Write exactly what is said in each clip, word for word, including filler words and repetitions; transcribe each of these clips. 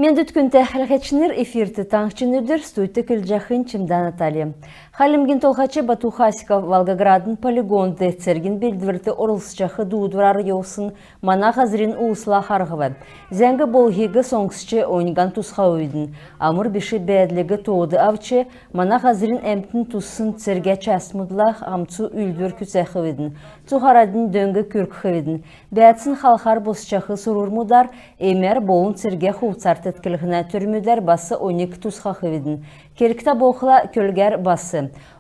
Эндүт, күндтә хәләһәчнр, эфирт «Таңһчин өдр», студьд көдлҗәхнь Чимдә Наталья. Хальмгин Толһач Бату Хасиков Волгоградын полигонд цергин белдврт орлцҗах дуудврар йовсн мана һазрин улсла харһв. Зәңг болһиг соңсч, оньган тусхавидн. Амр биш бәәдлиг тоод авч, мана һазрин әмтн туссн цергә частьмудла хамцу үүлдвр күцәхвидн. Цуһараднь дөң күргхвидн. Бәәцин халхар босҗах сурврмудар, эмәр болн цергә хувцар тетклһнә төрмүдәр бас оньг тусхахвидн. Кергтә болхла, көлгәр бас.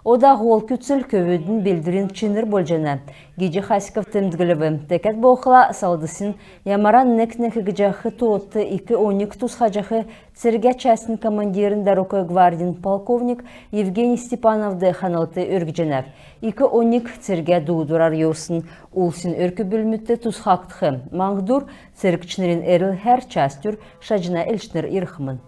Ода һол күцл көвүдин белдврин чинр болҗана, — гиҗ Хасиков темдглв. Дәкәд болхла, салдсин ямаран нег некгдҗәх тоотд ик оньг тусхаҗах цергә частин командирин дарук гвардин полковник Евгений Степановд ханлт өргҗәнәв. Ик оньг цергә дуудврар йовсн улсин өрк-бүлмүдт тусхагдх. Маңһдур цергчнрин эрлһәр частьур шаҗна элчнр ирхмн.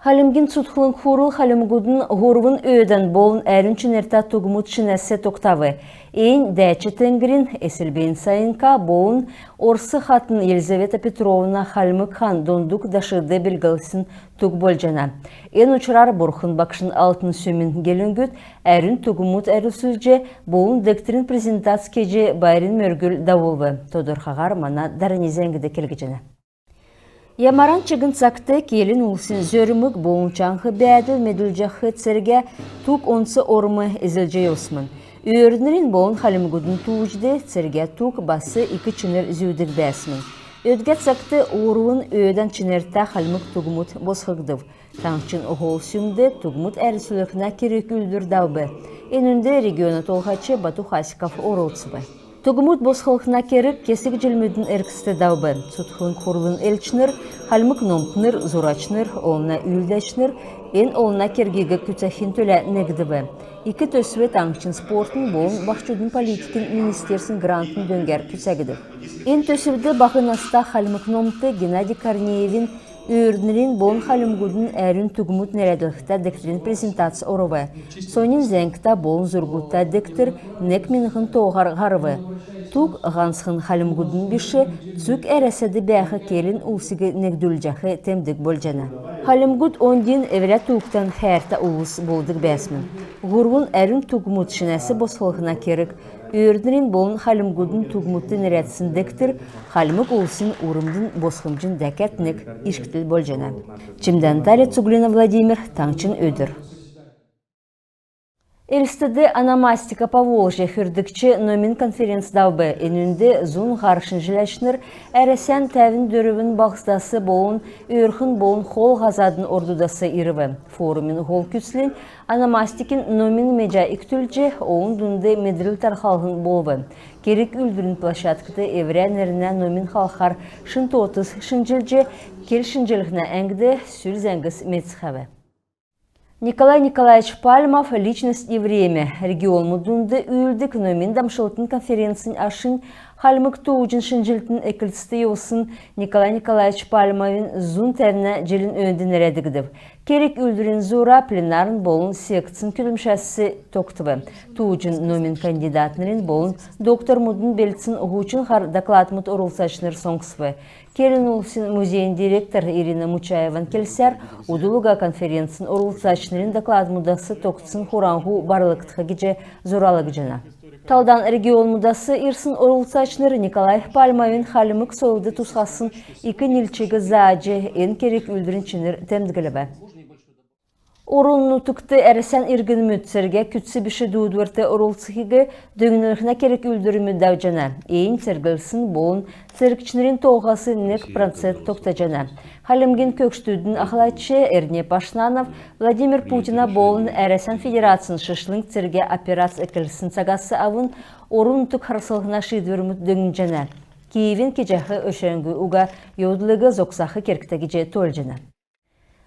Хальмгин цутхлң хурл хальмгудын һурвн өөдән болн әрүн чинртә тугмуд шинәс тогтав. Эн Дәәч Теңгрин, Эсилбейн Саинка болн орс хатн Елизавета Петровна хальмг хан Дондук дашд белглсн туг болҗана. Эн учрар Бурхн Багшин Алтн сүмин гелңгүд әрүн тугмуд әрлцүлҗ болн дегтрин презентац кеҗ, байрин мөргүл давулв. Тодрхаһар мана дарани зәңгд келгдҗәнә. Ямаран чигн цагт келн улсин зөрмг болн чаңһ бәәдл медүлҗәх цергә туг онц орм эзлҗ йовсмн. Өөрднрин болн хальмгудын тууҗд цергә туг бас ик чинр зүүдг бәәсмн. Өдгә цагт һурвн өөдән чинртә хальмг тугмуд босхгдв. Таңһчин һол сүмд тугмуд әрлцүллһнә керг-үүлдвр давв. Энүнд региона толһач Бату Хасиков орлцв. Тугмуд босхлһна керг кесг җилмүдин эргцд давв. Цутхлң хурлын элчнр, хальмг номтнр, зурачнр, олна үүлдәчнр эн олна кергиг күцәхин төлә негдв. Ик төсв таңһчин спортын болн баһчудын политикин министерствин грантын дөңгәр күцәгдв. Эн төсвд баһ наста хальмг номт Геннадий Корнеевин «Өөрднрин болн хальмгудын әрүн тугмуд» нерәдлһтә дегтрин презентац орв. Соньн зәңгтә болн зургудта дегтр нег миңһн тооһар һарв. Туг һанцхн хальмгудын биш, цуг Әрәсәд бәәх келн улсиг негдүлҗәх темдг болҗана. Хальмгуд оньдин эврә тугтан хәәртә улс болдг бәәсмн. Һурвн әрүн тугмуд шинәс босхлһна керг, өөрднрин болн хальмгудын тугмудт нерәдсн дегтр хальмг улсин урмдин босхмҗин дәкәд нег ишкдл болҗана. Чимдән Наталья, Цуглина Владимир, «Таңһчин өдр». Элстд «Ономастика Поволжья» хөрдгч номин конференц давв. Энүнд зун һар шинҗләчнр Әрәсән тәвн дөрвн балһсдас болн өөрхн болн хол һазадын ордудас ирв. Форумин һол күцлнь ономастикин номин меҗә икдүлҗ, олн дунд медрл тархалһн болв. Керг-үүлдврин площадкд эврә нернә номин халхар шин тоотс шинҗлҗ, кел шинҗллһнә әңгд сүл зәңгс медцхәв. Николай Николаевич Пальмов «Личность и время» регионмуд дунд үүлддг номин дамшлтын конференцин ашнь хальмг тууҗин шинҗллтин эклцд йовсн Николай Николаевич Пальмовин зун тәвн җилин өөнд нерәдгдв. Керг-үүлдврин зура пленарн болн секцин көдлмшәс тогтв. Тууҗин номин кандидатнрин болн доктормудын белдсн һучн һар докладмуд орлцачнр соңсв. Келн улсин музейин директор Ирина Мучаеван келсәр, удл уга конференцин орлцачнрин докладмудас тогтсн хураңһу барлгдх гиҗ зуралгдҗана. Талдан регионмудас ирсн орлцачнр Николай Пальмовин хальмг сойлд тусхасн ик нилчиг зааҗ, эн керг-үүлдврин чинр темдглв. Орн-нутгт Әрәсән иргнмүд цергә күцц биш дуудврт орлцхиг дөңнлһнә керг-үүлдврмүд давҗана. Эн церглсн болн цергчнрин тооһас нег процент тогтаҗана. Хальмгин көгшдүдин ахлач Эрдни Пашнанов Владимир Путина болн Әрәсән Федерацин шишлң цергә операц эклсн цагас авн орн-нутг харслһна шиидврмүд дөңнҗәнә. Киевин кеҗәх өршәңгү уга йовдлыг зогсах кергтә гиҗ тоолҗана.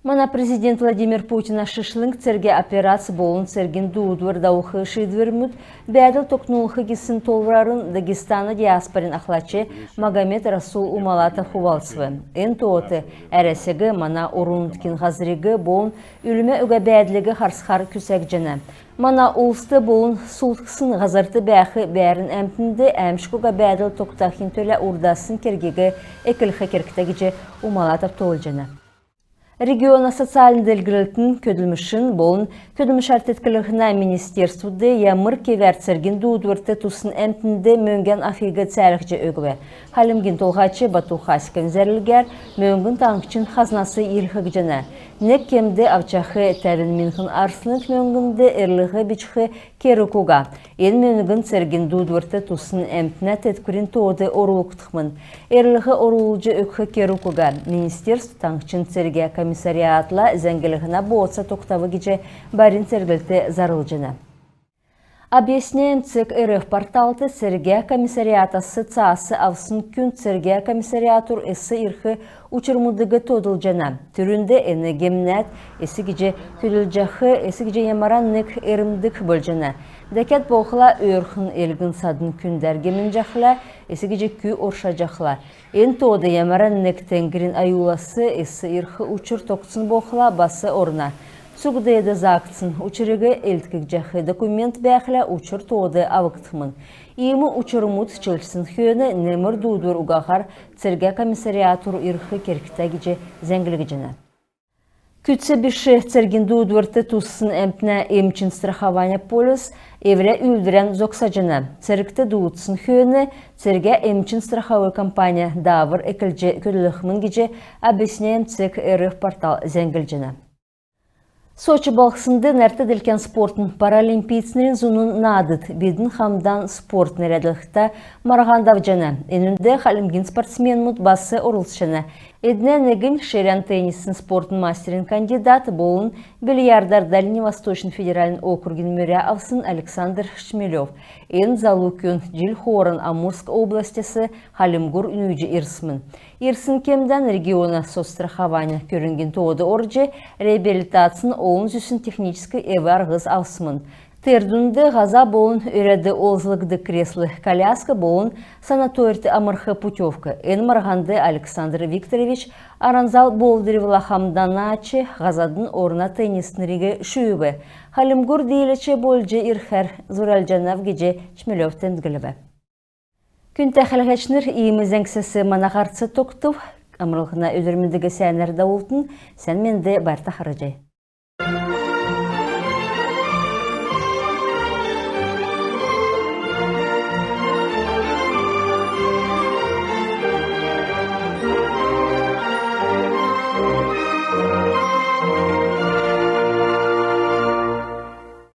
Мана президент Владимир Путина шишлң цергә операц болн цергин дуудвр давулх шиидврмүд бәәдл тогтнулх гисн тоолврарн Дагестана диаспорин ахлач Магомед-Расул Умалатов хувалцв. Эн тоот Әрәсәг, мана орн-нутгин һазриг болн үлмә уга бәәдлиг харсхар күцәгдҗәнә. Мана улст болн сулдхсн һазрт бәәх бәәрн әмтнд әәмшг уга бәәдл тогтахин төлә урдаснь кергиг эклх кергтә гиҗ Умалатов тоолҗана. Региона социальн делгрлтин, көдлмшин болн көдлмшәр теткллһнә министерствд ямр кевәр цергин дуудврт туссн әмтнд мөңгән авхиг цәәлһҗ өгв. Хальмгин Толһач Бату Хасиковин зәрлгәр мөңгн таңһчин хазнас йилһгдҗәнә. Нег кемд авчах тәвн миңһн арслң мөңгнд эрлһ бичх керг уга. Эн мөңгн цергин дуудврт туссн әмтнә теткврин тоод орулгдхмн. Эрлһ орулҗ өгх керг уга. Министерств таңһчин цергә комиссариатла зәңгллһнә бооца тогтав гиҗ барин церглт зарлҗана. Объясняем цег эр эф порталд цергә комиссариатас цаас авсн күн цергә комиссариатур эс ирх учрмудыг тодлҗана. Түрүнд эн гемнәд эс гиҗ көдлҗәх, эс гиҗ ямаран нег эрмдг болҗана. Дәкәд болхла, өөрхн элгн-садн күндәр гемнҗәхлә, эс гиҗ кү оршаҗахла. Эн тоод ямаран нег теңгрин аюлас эс ирх учр тогтсн болхла, бас орна. Цуг деед заагдсн учриг илдкҗәх документ бәәхлә, учр тоод авгдхмн. Иим учрмуд чилсн хөөн немр дуудвр угаһар цергә комиссариатур ирх кергтә гиҗ зәңглгдҗәнә. Күцц биш цергин дуудврт туссн әмтнә эмчин страхования полис эврә үүлдврән зогсаҗана. Цергт дуудсн хөөн цергә эмчин страховой компания даавр эклҗ көдлхмн гиҗ Объясняем цег эр эф портал зәңглҗәнә. Сочи балһснд нарт-делкән спортын паралимпийцнрин зуна наадд «Бидн хамдан спорт» нерәдлһтә марһан давҗана. Энүнд хальмгин спортсменмүд бас орлцҗана. Эднә негнь ширән теннисин спортын мастерин кандидат болн бильярдар Дальневосточн федеральн округин мөрә авсн Александр Шмелев. Эн залу күн җил хооран Амурск областяс Хальмгур нүүҗ ирсмн. Ирсн кемдән региона соцстрахования көрңгин тоод орҗ, реабилитацин, олн зүсн техническ эв-арһс авсмн. Тер дунд һаза болн өрәд олзлгддг кресл-коляск болн санаторьт амрх путевк. Эн марһанд Александр Викторович Аранзал Болдыревла хамдан наач һазадын орна теннисистнриг шүүв. Хальмгур дииләч болҗ ирхәр зуралҗанав гиҗ Шмелев темдглв. Күндтә хәләһәчнр, иим зәңгсәс мана һарц тогтв. Амрлһна өдрмүдиг сәәнәр давултн. Сән менд, байрта харһий.